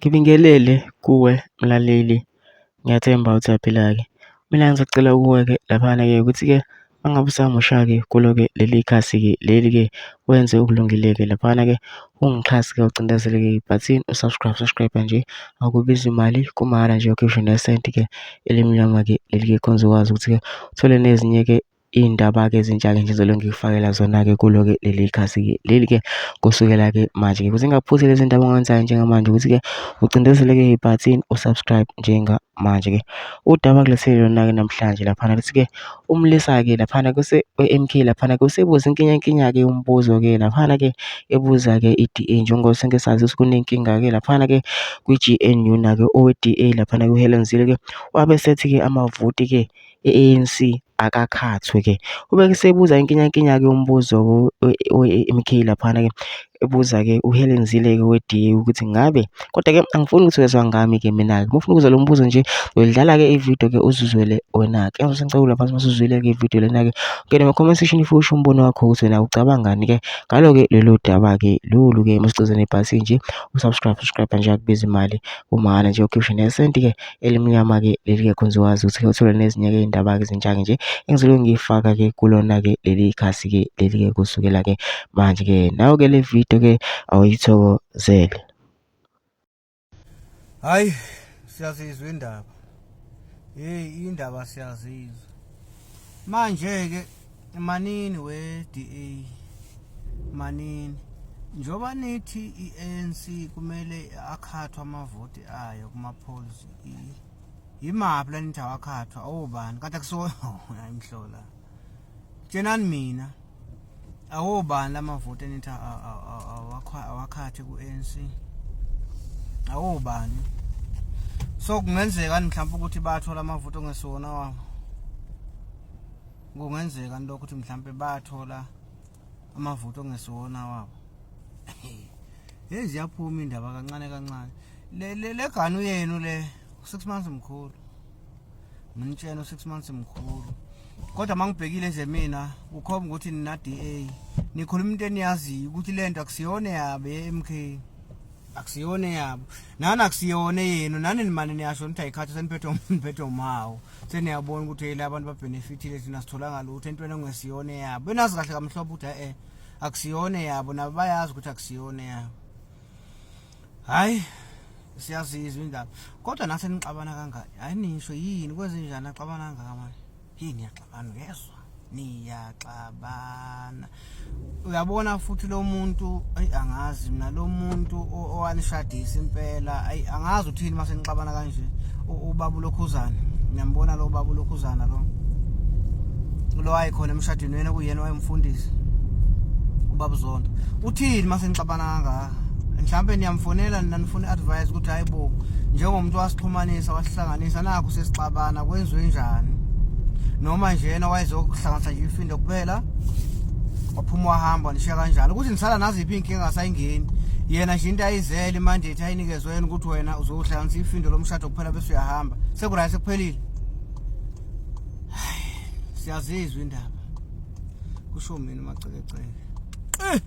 Ngibingelele kuwe mlaleli, ngiyathemba ukuthi uyaphila-ke. Mina ngisacela kuwe-ke laphana-ke ukuthi-ke uma ngabe usamusha-ke kulo-ke leli khasi-ke leli-ke wenze okulungile-ke laphana-ke ungixhase-ke ucindezele-ke ibhathini u-subscribe, subscribe nje akubizi mali kumahhala nje awukhishwa nesenti-ke elimnyama-ke leli-ke khona uzokwazi ukuthi-ke uthole nezinye-ke Iy'ndaba-ke ezintsha-ke nje engizobe ngikufakela zona-ke kulo-ke leli khasi-ke leli-ke kusukela-ke manje-ke. Ukuze ungaphuthi lezi ndaba ongenzayo njengamanje ukuthi-ke ucindezele-ke ibhathini u-subscribe njengamanje-ke. Udaba engilethele lona-ke namhlanje laphana luthi-ke umlisa-ke laphana we-M_K laphana-ke usebuza inkinyankinya-ke umbuzo-ke laphana-ke ebuza-ke i-D_A njengoba sonke sazi ukuthi kunenkinga-ke laphana-ke kwi-G_N_U na-ke owe-D_A laphana ku-Helen Zille-ke wabe esethi-ke amavoti-ke e-A_N_C akakhathwe-ke. Ube esebuza inkinyankinya-ke umbuzo we-M_K laphana-ke, ebuza-ke uHelen Zille-ke we-D_A ukuthi ngabe, kodwa-ke angifuni ukuthi wezwa ngami-ke mina-ke. Uma ufuna ukuzwa lo mbuzo nje, uyidlala-ke ividiyo-ke uzizwele wena-ke. Engizobe sengicela lapha uma usuzwile-ke ividiyo lena-ke, ungene kuma-comment section ufike usho umbono wakho ukuthi wena ucabangani-ke ngalo-ke lolu daba-ke lolu-ke. Uma usucezela ibhasi nje, u-subscribe, subscribe nje akubizi imali, kumahhala nje ukhishwe nesenti-ke. Elimnyama-ke leli-ke khona uzokwazi ukuthi-ke uthole nezinye-ke iy'ndaba-ke ezintsha-ke nje engizobe ngiyifaka-ke kulona-ke leli khasi-ke leli-ke kusukela-ke manje-ke. Nayo-ke le video-ke awuyithokozele. Hayi siyazizwa indaba. Hey indaba siyazizwa. Manje ke manini we DA manini njoba nithi iANC kumele akhathwe amavoti ayo kuma polls yimaphi la nithi awakhathwa awobani kanti akusiwo imhlola tshenani mina awobani lamavoti enithi awakhathe ku-ANC awobani so kungenzeka mhlawumbe ukuthi bathola amavoti ongesiwona wabo Kungenzeka lokho ukuthi mhlampe bathola amavoti okungesiwona wabo. Hey ziyaphuma indaba kancane kancane. Le le le ganu yenu le 6 months mkhulu. Nginitshena 6 months mkhulu. Kodwa mangibhekile nje mina kukhomba ukuthi nina DA nikhuluma into eniyaziyo ukuthi lento akusiyona yabo ye-MK. Akusiyona yabo. Nani akusiyona yenu nani nimane niyasho nithi ayikhathi seniphethwe niphethwe umawo. Seniyabona ukuthi hey labantu babhenefithile thina sitholanga lutho entweni ongesiyona eyabo. Benazi kahle kamhlophe ukuthi eh akusiyona eyabo nabo bayazi ukuthi akusiyona eyabo. Hayi siyazizwa indaba. Kodwa nase nixabana kangaka. Hayi nisho yini kwenze njani axabana kangaka manje? Yini yaxabana uyezwa? Niyaxabana. Uyabona futhi lo muntu ayi angazi mina lo muntu owanishadisa impela ayi angazi uthini mase nixabana kanje ubaba ulokhuzana ngiyambona lo baba ulokhuzana lo lo wayekhona emshadweni wena kuyena wayemfundisi ubaba uZondo uthini mase nixabana kangaka mhlawumbe niyamfonela nina nifuna i-advice ukuthi hayi bo njengomuntu wasixhumanisa wasihlanganisa nakho sesixabana kwenziwe njani noma njena wayezokuhlanganisa nje ifindo kuphela waphuma wahamba nishiya kanjalo ukuthi nisala naziphi iy'nkinga sayingeni yena nje into ayizele imandate ayinikezwe yena ukuthi wena uzohlanganisa ifindo lomshado kuphela bese uyahamba sekurayi sekuphelile siyazizwa indaba kusho mina umacekeceke eh!